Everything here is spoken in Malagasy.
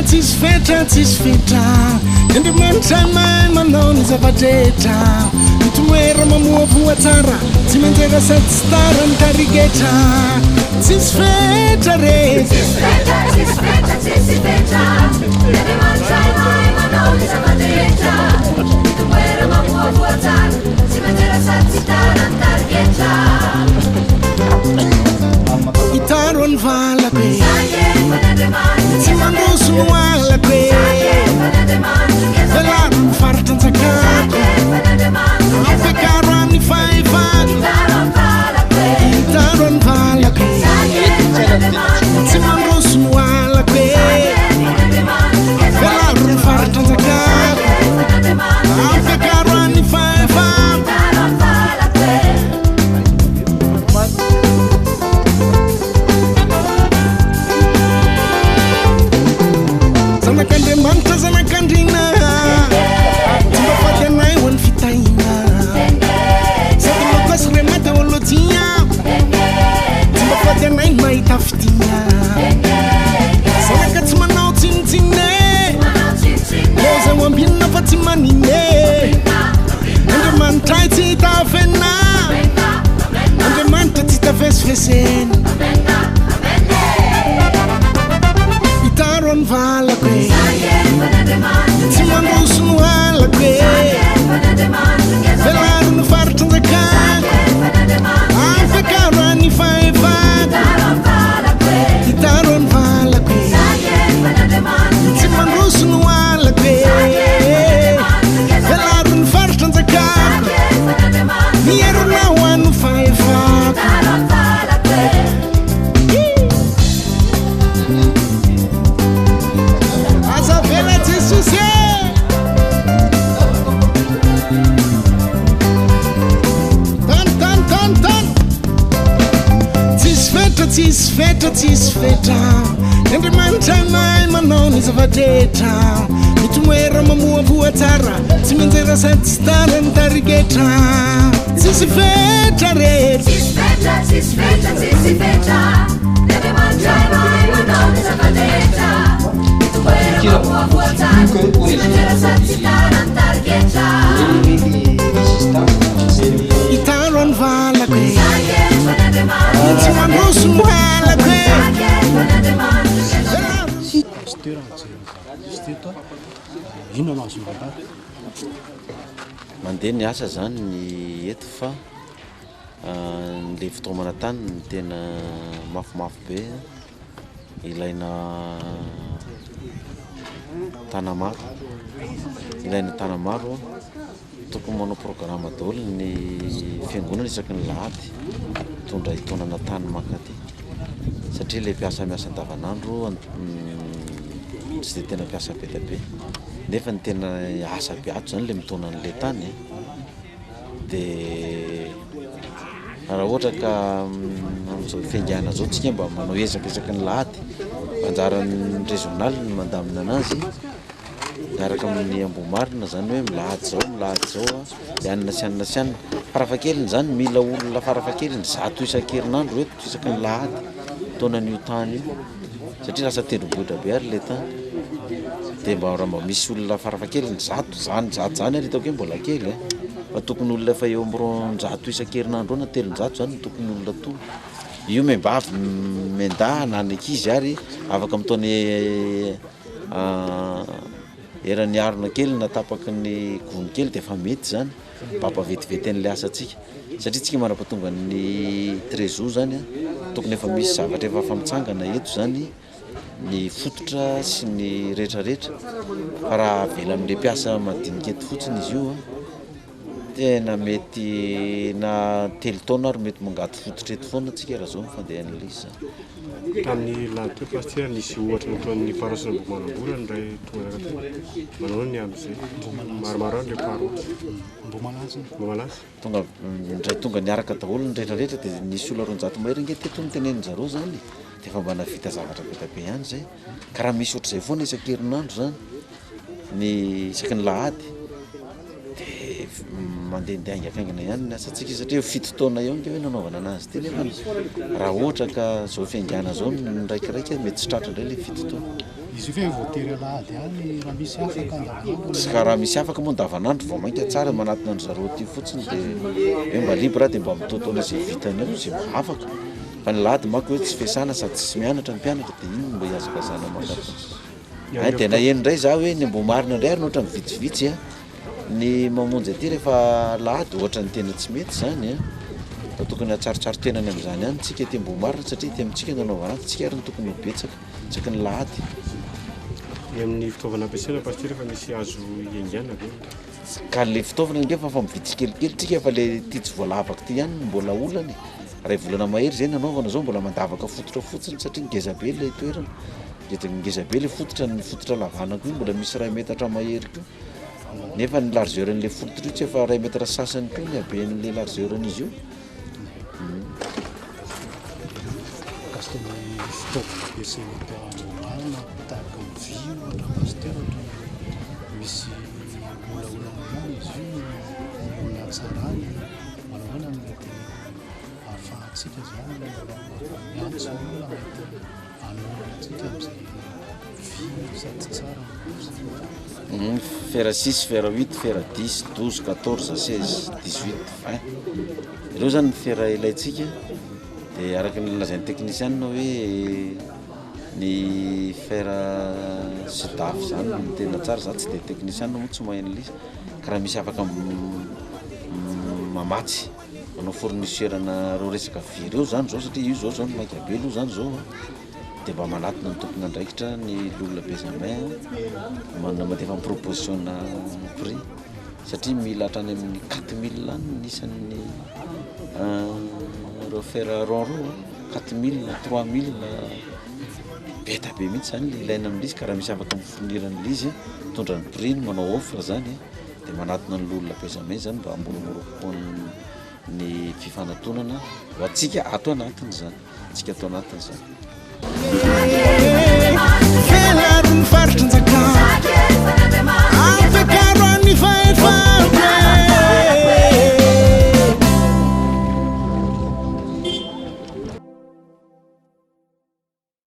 tsisy fetra, tsisy fetra. Ny Andriamanitra mahay manao ny zava-drehetra. Ny tomoera mamoa voa tsara, tsy mianjera sady tsy tara ny tarigetra. Tsisy fetra re. Tsisy fetra, tsisy fetra, tsisy fetra. Ny Andriamanitra mahay manao ny zava-drehetra. Ny tomoera mamoa voa tsara, tsy mianjera sady tsy tara ny tarigetra. Itaro ny valako e. Tsy mandroso no halako e. Velaro ny faritra anjakako. Ampiakaro amin'ny fahefako. Itaro ny valako e. Tsy mandroso no halako e. Velaro ny faritra anjakako. Ampiakaro amin'ny fahefako. Zanak'Andriamanitra, zanak'Andriana, tsy mba faty anay ho an'ny fitahiana. Sady locos rema teolojia, tsy mba faty anay ny mahita fitia. Zanaka tsy manao tsinontsinona e, loza ho ambinina fa tsy manina e. Andriamanitra ay tsy hita afenina. Andriamanitra tsy hita fesifesena. Itaro ny valako e. Tsy mandroso no halako e. Velaro ny faritra anjakako. Ampiakaro ny fahefako. Itaro ny valako e. Tsy mandroso no halako e. Velaro ny faritra anjakako. Ny herinao ano fahefako. Aza avela Jesosy e. Tany, tany, tany, tany. Tsisy fetra, tsisy fetra, tsisy fetra. Ny Andriamanitra mahay manao ny zava-drehetra. Mitomoera mamoavoa tsara, tsy mianjera sady tsy tara ny tarigetra. Tsisy fetra re. Tsisy fetra, tsisy fetra, tsisy fetra. Ny Andriamanitra mahay manao ny zava-drehetra. Mitomoera mamoavoa tsara, tsy mianjera sady tsy tara ny tarigetra. Itaro ny valako e. Tsy mandroso no halako e. Pasteur nijery ny zava-nisy teto, inona no azonao ambara? Mandeha ny asa zany ny eto fa le fitaomana tany no tena mafimafy be, ilaina tanamaro, ilaina tanamaro. Tokony manao programme daholo ny fiangonana isaky ny lahady mitondra hitonana tany mankaty satria le mpiasa miasa andavanandro tsy de tena mpiasa be dia be nefa ny tena asa be ato zany le mitona an'le tany e, de raha ohatra ka amin'izao fiaingàna zao tsika mba manao ezaka isaky ny lahady, anjaran'ny régional ny mandamina anazy. Miaraka amin'ny Ambohimarina zany hoe milahady zao milahady zao a, de anona sy anona sy anona, farafahakeliny zany mila olona farafahakeliny zato isan-kerinandro eto isaky ny lahady taona an'io tany io satria lasa tendrombohitra be ary le tany, de mba raha mba misy olona farafahakeliny zato zany zato zany ary hitako hoe mbola kely a, fa tokony olona efa eo amin'ny 200 isan-kerinandro eo na 300 zany no tokony olona tonga, io miambavy miandahy na ny ankizy ary afaka mitaona Eran'ny harona kely na tapaky ny gony kely dia efa mety zany mba hampavetivety an'ilay asantsika satria tsika mandrapatonga ny treize aout zany a tokony efa misy zavatra efa afa mitsangana eto zany ny fototra sy ny retraretra fa raha avela amin'le mpiasa madinika eto fotsiny izy io a tena mety na telo taona ary mety mangato fototra eto foana tsika raha zao ny fandehan'ilay izy zany. Tamin'ny lahady teo Pasitera nisy ohatra nataon'ny paroasy Ambohimanambola ny iray tonga niaraka teo. Manao ny amin'izay. Maromaro any ilay paroasy. Ambohimalaza. Ambohimalaza. Tonga indray tonga niaraka daholo ny rehetra rehetra dia nisy olona 200 mahery ange teto notenenin-jareo zany e. Dia efa mba nahavita zavatra be dia be ihany izay. Ka raha misy ohatr'izay foana isan-kerinandro zany ny isaky ny lahady dia mandehandeha haingankaingana ihany ny asantsika satria eo fito taona eo ange hoe nanaovana anazy ity nefa raha ohatra ka zao fiaingàna zao no niraikiraika mety tsy tratra indray le fito taona. Izy io ve voatery alahady ihany raha misy afaka andavanandro? Ka raha misy afaka moa andavanandro vao mainka tsara manatona an-dry zareo aty fotsiny dia hoe mba libre dia mba mitotoana izay vitany eo izay mba afaka. Fa ny alahady manko hoe tsy fiasana sady tsy mianatra ny mpianatra dia iny no mba hihazakazahana mankatò. Hay dia naheno indray za hoe ny Ambohimarina indray ary no ohatran'ny vitsivitsy a. Ny mamonjy aty rehefa alahady ohatran'ny tena tsy mety izany a. Fa tokony hahatsiarotsiaro tenany amin'izany ihany tsika aty Ambohimarina satria aty amintsika no anaovana azy, tsika ary no tokony ho betsaka isaky ny lahady. Ny amin'ny fitaovana ampiasaina pasitera efa misy azo hiaingàna ve? Ka le fitaovana ange fa efa mividy tsikelikely tsika fa le ty tsy voalavaka ty ihany no mbola olana e. Iray volana mahery zay nanaovana zao mbola mandavaka fototra fotsiny satria ngeza be le toerana. Dia ngeza be le fototra, ny fototra lavanako io mbola misy iray metatra mahery koa. Nefa ny largeur an'le fototra io tsy efa iray metatra sasany koa ny haben'le largeur an'izy io. Mikasika ny fitaovana ampiasaina eto Ambohimarina tahaka ny vy ohatra pasitera ohatran'ny misy olaolana ihany izy io ny hatsarany manahoana no mety ahafahantsika izany miantso ny olona mety hanohana antsika amin'izay vy sady tsara no Fer 6, fer 8, fer 10, 12, 14, 16, 18, 20. Ireo zany ny fer ilaintsika. Dia araka ny lazain'ny teknisianina hoe ny fer sudaf zany no tena tsara. Za tsy dia teknisianina moa tsy mahay an'ilay izy. Ka raha misy afaka mamatsy manao fournisseur anareo resaka vy ireo zany zao satria io zao zao no maika be aloha zany zao a. Dia mba manatona ny tompon'andraikitra ny loholona Benjamin mandefa proposition-na prix satria mila hatrany amin'ny 4000 any ny isan'ny ireo fer rond reo a, 4000, 3000, be dia be mihitsy zany le ilaina amin'ilay izy ka raha misy afaka mi-fournir an'ilay izy mitondra ny prix-ny manao offre zany dia manatona ny loholona Benjamin zany mba hamoramora kokoa ny fifanatonana ho antsika ato anatiny zany. Tsika ato anatiny zany.